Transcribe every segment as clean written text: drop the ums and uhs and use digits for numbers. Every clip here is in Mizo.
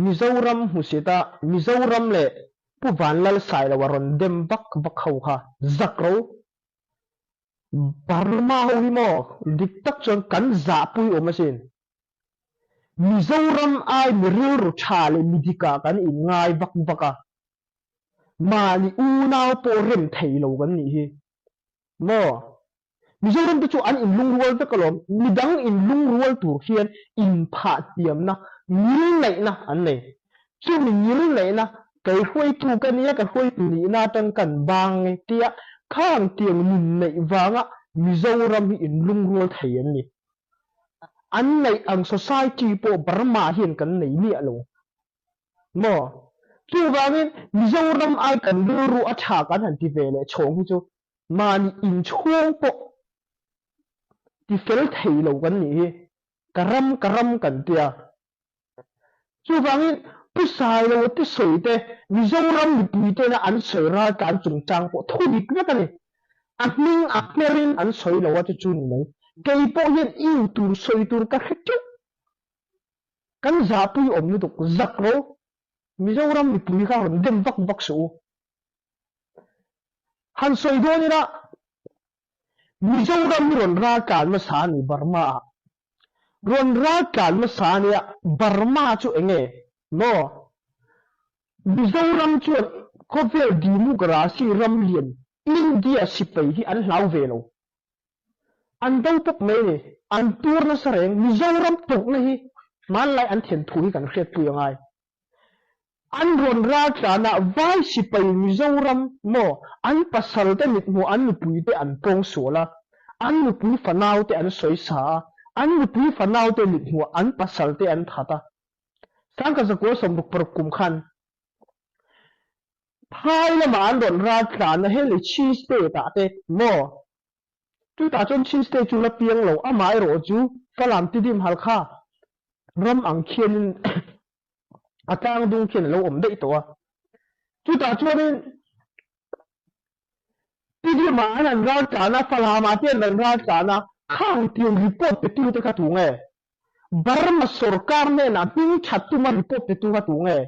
Mizoram hmusit a Mizoram leh Pu Vanlalsailoa rawn dem vak vak ho kha zak ro. Burma ho hi maw dik tak chuan kan zahpui awm asin. Mizoram ai mi rilru tha leh mi dikah kan inngai vak vak a, mahni unau pawh rem thei lo kan nih hi maw. Mizoram te chu an inlungrual vek alawm, midang inlungrual tur hian inphah hniamna, ngilneihna an nei. Chumi ngilneihna, kei hruaitu ka nia, ka hruaitu nihna atang kan bang e tia khang tiang nun neih vanga Mizoram hi inlungrual thei an ni. An neih ang society pawh Burma hian kan nei miah lo maw? Chuvangin Mizoram ai kan rilru a tha kan han ti ve leh chhawng hi chu Mahni inchhung pawh ti fel thei lo kan nih hi, ka ram ka ram kan tia. Chuvangin Pu Sailo te sawi te, Mizoram mipui tena an sawi raltlan chungchang pawh thu dik vek a ni. A hming a hmerin an sawi lo a chu chu ni mai. Kei pawh hian iu tur sawi tur ka hre teuh. Kan zahpui awm lutuk zak ro. Mizoram mipui kha rawn dem vak vak suh u. Han sawi dawn ila, Mizoram hi rawn ral tlan hmasa a ni Burma ah. Rawn ral tlan hmasa a nia, Burma chu eng nge? Maw? Mizoram chuan khawvel democracy ram lian India sipai hi an hlau ve lo. An do pawp mai a ni. An tur nasa reng. Mizoram tawrhna hi hmanlai an then thu hi kan hriatpui a ngai. An rawn ral tlan a, vai sipai Mizoram maw an pasal te mithmuh an nupui te an pawng sual a, an nupui fanau te an sawi sa a, an nupui fanau te mithmuh an pasal te an that a. Sangkazakua 66 kum khan phai lamah an rawn ral tlan a, hei Chin state ah te maw Chutah chuan Chin State chu la piang lo, amaherawh chu Falam Tidim Halkha ram ang khianin a tlang dung khian a lo awm daih tawh a. Chutah chuanin Tidimah an han ral tlan a, Falamah te an rawn ral tlan a, khang tiang report petu te kha tu nge? Burma sorkar hnenah hming that tuma report petu kha tu nge?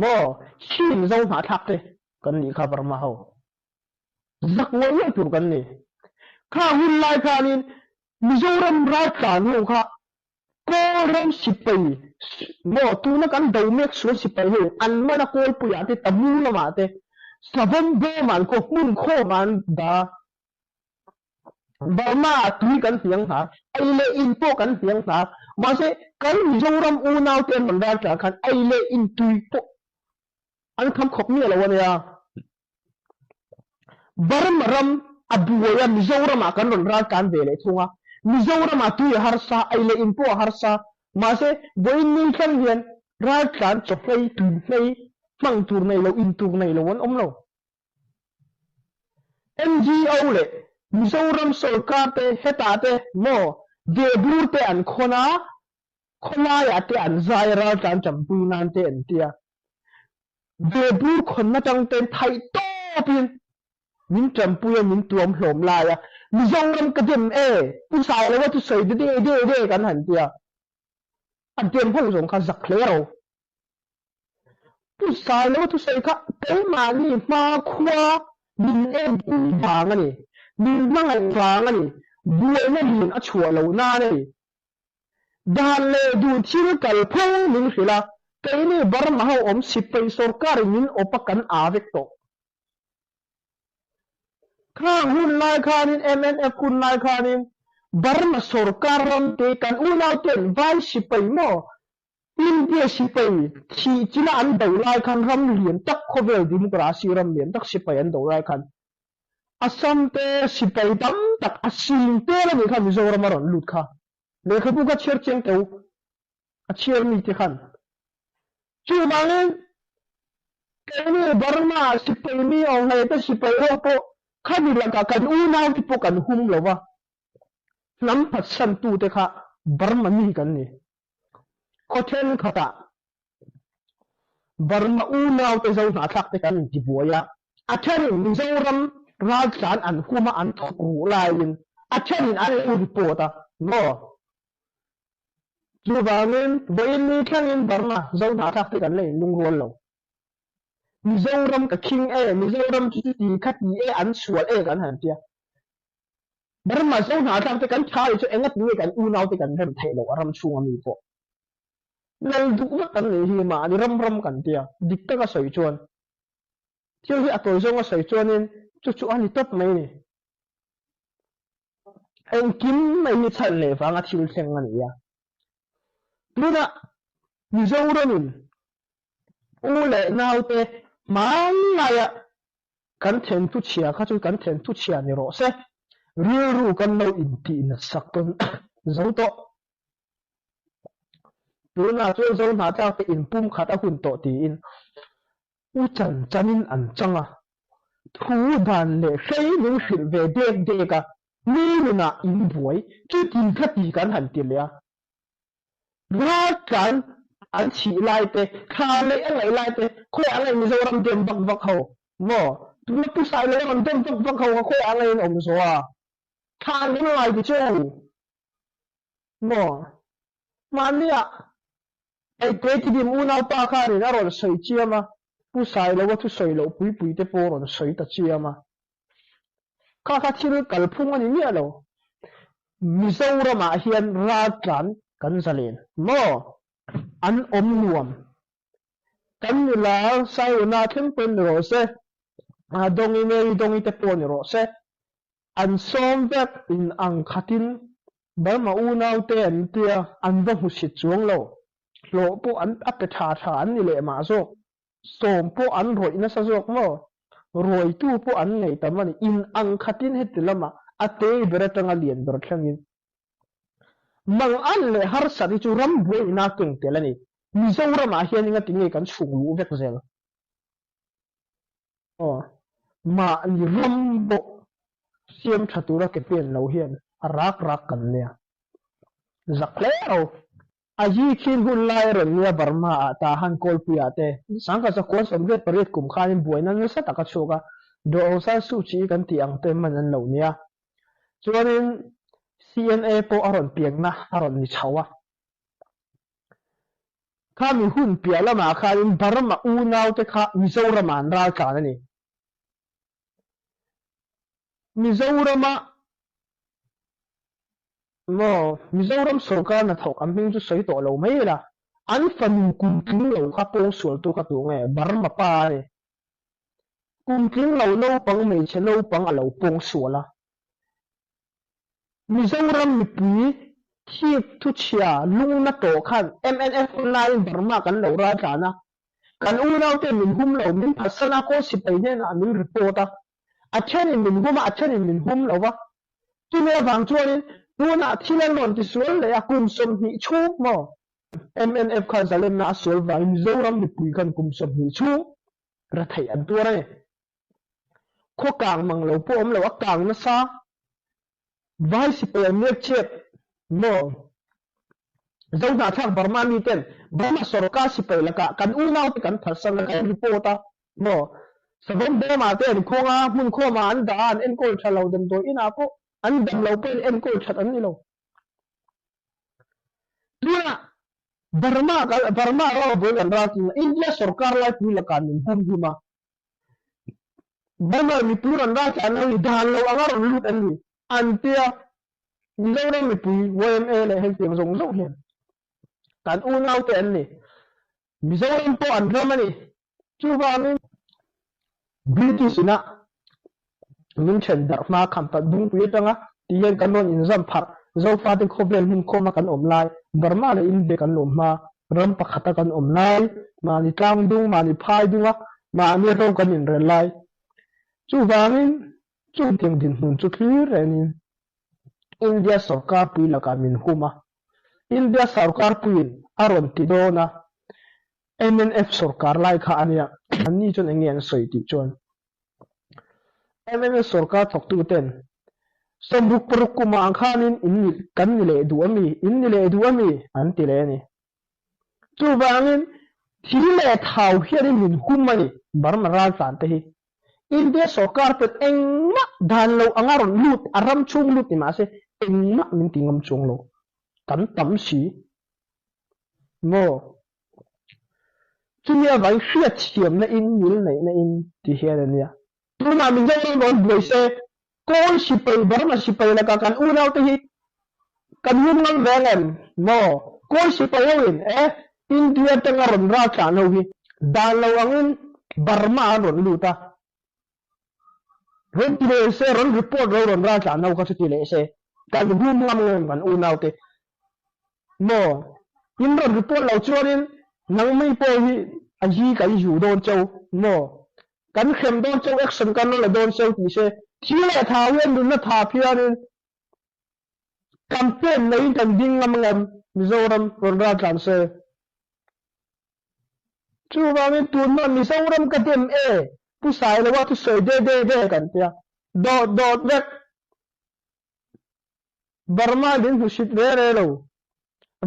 Maw? Chin Zo hnahthlak te kan nih kha Burma ho. Zak ngawih ngawih tur kan ni. Kha hun lai khanin Mizoram raltlan ho kha Kawl ram sipai maw tuna kan do mek sual sipai ho an man a Kawlpuiah te Tamu lamah te Savawm bawmah an khaw hmun khawmah an dah a. Burma ah tui kan hniang hna, ei leh in pawh kan hniang hna. Mahse kan Mizoram unau te an rawn raltlan khan ei leh in tui pawh an kham khawp miah lo a nia. Burma ram a buai a, Mizoram ah kan rawn raltlan ve leh thung a. Mizoram ah tui a harsa, ei leh in pawh a harsa. Mahse, vawiin ni thleng hian raltlan chawhmei, tuihmei, hmang tur nei lo, in tur nei lo an awm lo. NGO leh Mizoram sorkar te hetah te maw ve bur te an khawn a, khawlaiah te an zai a raltlan tanpui nan te an ti a. Ve bur khawn atang ten thaih tawpin min tanpui a min tuam hlawm lai a, Mizoram ka dem e, Pu Sailova chu sawi de de de kan han ti a, a dem ho zawng kha zak hle ro. Pu Sailova thusawi kha keimahni hmakhua min enpui vang a ni, min hmangaih vang a ni, buaina lian a chhuah loh nan a ni. Dan leh duh thil kal phung min hrilh a, keini Burma ho awm sipai sorkarin min awp a kan aa vek tawh. Khang hun lai khanin mnf hun lai khanin Burma sorkar ram te kan unau ten vai sipai maw India sipai thih china an do lai khan ram lian tak khawvel democracy ram lian tak sipai an do lai khan Assam te sipai tam tak a sing tel a nih kha Mizoram a rawn lut kha. Lehkhabu kha chhiar chiang teh u, a chhiar mi te khan. Chuvangin keini Burma sipai mi awm hlei te sipai ho pawh khami lakah kan unau te pawh kan hum lo va, hnam phatsan tu te kha Burma mi kan ni. Khaw thenkhatah Burma unaute zo hnahthlak te kan intibuai a, a thenin Mizoram raltlan an hum a an thawk ruh laiin a thenin an lo report a, maw? Chuvangin, vawiin ni thlengin Burma Zohnahthlak te kan la inlungrual lo. Mizoram ka khing e, Mizoram chu chuti kha ti e, an sual e kan han tia. Burma Zohnahthlak te kan tha leh chu enga tinge kan unau te kan rem theih loh a ram chhunga mi pawh. Lal duh vek kan nih hi mahni ram ram kan tia, dik taka sawi chuan. Thil hi a tawi zawnga sawi chuanin chu chu a ni tawp mai ni. Engkim mai hi chhan leh vanga thil thleng a ni a. Tunah Mizoramin u leh naute hmanlaia kan thenthu chhia kha chu kan thenthu chhia ni rawh se, rilru kan lo intih sak tawn zo tawh. Tunah chuan Zohnahthlak te inpumkhat a hun tawh tiin U chan chanin an chang a, thu dan leh hrei min hrilh ve dek dek a, mi nunah in buai, chuti kha ti kan han ti leh a. Raltlan an chhih lai te, thla neih a ngaih lai te, khawiah nge Mizoram dem vak vak ho maw? Tuna Pu Sailo rawn dem vak vak ho kha khawiah nge in awm zawh a? Thla an rawn ngai ti che u maw? Mahniah Ei Tidim unaupa khanin a rawn sawi chiam a, Pu Sailoa thusawi loh pui pui te pawh a rawn sawi ta chiam a. Kha kha thil kalphung a ni miah lo. Mizoramah hian raltlan kan zalen maw? An awm nuam. Kan nula Saiuna thleng pawhin ni rawh se, Dawngi Mary Dawngi te pawh ni rawh se, An sawm vek in ang khatin Burma unaute an tia an va hmusit chuang lo. Hlawh pawh an a pe tha tha an ni leh mah zawk. Sawm pawh an rawih nasa zawk maw? Rawitu pawh an nei tam a ni. In ang khatin heti lamah a tei ber atanga lian ber thlengin. Mangan leh harsat hi chu ram buaina keng tel a ni. Mizoramah hian engati nge kan chhung luh vek zel? Aw, mahni ram pawh siam tha tura ke pen lo hian a rak rak kan nia. Zak hle ro. A yi khin hun lai a rawn nia Burma ah ta han Kawlpui ah te sangkhat zakua 88 kum khanin buaina nasa tak a chhuak a, Daw Aung San Suu Kyi kan tih ang te man an lo nia. Chuanin CNA pawh a rawn piangna a rawn ni chho a. Khami hun piah lamah khanin Burma unaute kha Mizoramah an raltlan a ni. Mizorama maw Mizoram sorkar hnathawk an hming chu sawi tawh lo mai ila, an fanu kum tling lo kha pawngsualtu kha tu nge? Burma pa a ni. Kum tling lo naupang hmeichhe naupang a lo pawngsual a. Mizoram mipui thik thuchhia lungna tawh khan mnf laiin Burma kan lo raltlan a, kan unaute min hum lo, min phatsan a, kawl sipai hnenah min report a, a thenin min hum a, a thenin min hum lo va. Chumi avang chuanin tunah thil an rawn tisual leh a, kum 20 chhung maw? Mnf khan zalenna a sual vangin Mizoram mipui khan kum 20 chhung retheih an tuar a ni. Khaw kang mang lo pawh awm lo, a kang nasa. Vai sipai an nek chep maw? Zohnahthlak Burma mi ten Burma sorkar sipai lakah kan unau te kan phalsan a, kan report a maw? Savawm bawmah te an khawng a, hmun khawmah an dah a, an enkawl tha lo, damdawi inah pawh an dam lo pawhin enkawl that an ni lo. Tunah Burma Burma ram a buai kan ral thin a, India sorkar laipui lakah min humhim a, Burma mipui rawn raltlan lo ni, dan lo anga rawn lut an ni, an tia. Mizoram mipui yma leh hetiang zawng zawng hian kan unaute an ni. Mizoram pawh an ram a ni. Chuvangin British ina min then darh hma kham tak dungpui atanga ti hian kan rawn inzam pharh Zofate khawvel hmun khawma kan awm lai, Burma leh India kan lawm hma, ram pakhata kan awm lai, mahni tlang dung, mahni phai dunga mahni ro kan inrel lai. Chuvangin chutiang dinhmun chu thlir rengin India sorkar pui lakah min hum a, India sorkar puiin a rawn ti dawn a, mnf sorkar lai kha a nia, anni chuan eng nge an sawi tih chuan mnf sorkar thawktuten 66 kumah ang khanin in ni kan ni leh duh a mi, in ni leh duh a mi an ti leh a ni. Chuvangin thi leh thau hianin min hum a ni, Burma raltlan te hi. India sorkar pawhin engmah dan lo anga rawn lut, a ram chhung lut ni mahse engmah min ti ngam chuang lo. Kan tam si. Maw? Chumi avangin hriatthiamna in mil neihna in ti hian a nia. Tunah Mizoram rawn buai se, Kawl sipai, Burma sipai lakah kan unaute hi kan hum ngam ve ang em? Maw? Kawl sipai ho in e, India atanga rawn raltlan ho hi dan lo angin Burma an rawn lut a, rawn ti leh se, rawn report lo rawn raltlan ho kha chu ti leh se, kan hum ngam ngem kan unaute? Maw? In rawn report lo chuanin nangmai pawh hi a hi kan zu dawn cheu maw? Kan hrem dawn cheu, action kan rawn la dawn cheu ti se, thi leh thau hian nunna tha phianin campaign neiin kan ding ngam ngam Mizoram rawn raltlan se. Chuvangin tunhma Mizoram ka dem e, Pu Sailoa thusawi de de de kan tia, dawt dawt vek. Burma min hmusit re re lo.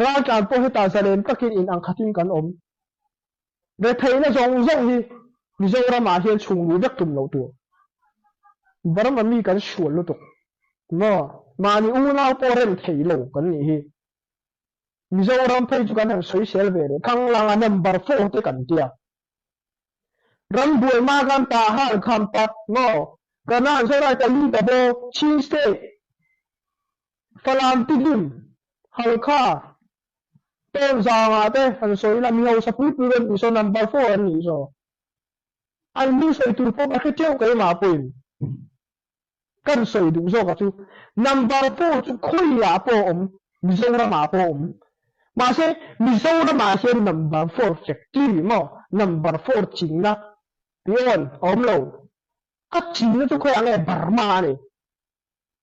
Raltlan pawh hetah zalen takin in ang khatin kan awm. Retheihna zawng zawng hi Mizoram ah hian chhung luh vek tum loh tur. Burma mi kan sual lutuk. Maw? Mahni unau pawh rem thei lo kan nih hi. Mizoram phei chu kan han sawisel ve leh Thanglang a number four te kan tia. Ram buai ma kan ta hal kham tak maw? Kanan Zorai ka lu ta bo Chin State Falam Tidim Halkha Tawnzang ah te han sawi ila mi hausa pui pui rawn tih saw number four an nih saw. An hming sawi tur pawh ka hre teuh keimah pawhin. Kan sawi duh zawk a chu number four chu khawiah pawh a awm, Mizoram ah pawh a awm. Mahse Mizoram ah hian number four factory maw number four chinna tih awn a awm lo. A chinna chu khawiah nge Burma a ni.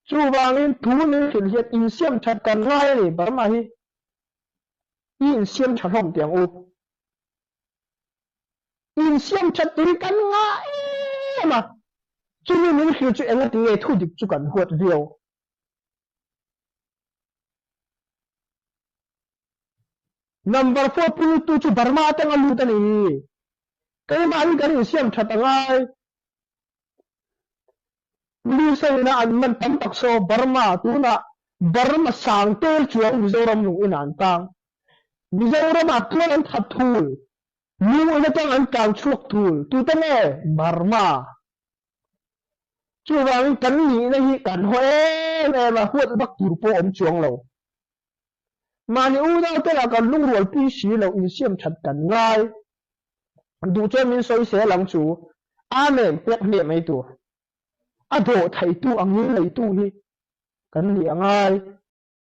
Chuvangin thu min hrilh hian insiam that kan ngai a ni Burma hi i insiam tha hlawm tih ang u. Insiam that tur kan ngah em a, chumi min hrilh chu engati nge thu dik chu kan huat viau. Number four pultu chu Burma atanga lut a ni. Keimahni kan insiam that a ngai. Police ho ina an man tam tak saw Burma tunah Burma sang tel chuang Mizoram lung inah an tang. Mizoram ah tual an that thul. Lung in atang an tlan chhuak thul. Tute nge? Burma. Chuvangin kan nihna hi kan haw em em a, huat vak tur pawh awm chuang lo. Mahni unau te lah kan lungrualpui si lo insiam that kan ngai. Duh chuan min sawi sel ang chu. Amen pek hmiah mai tur. A dawh theitu a ngil neitu hi kan nih a ngai.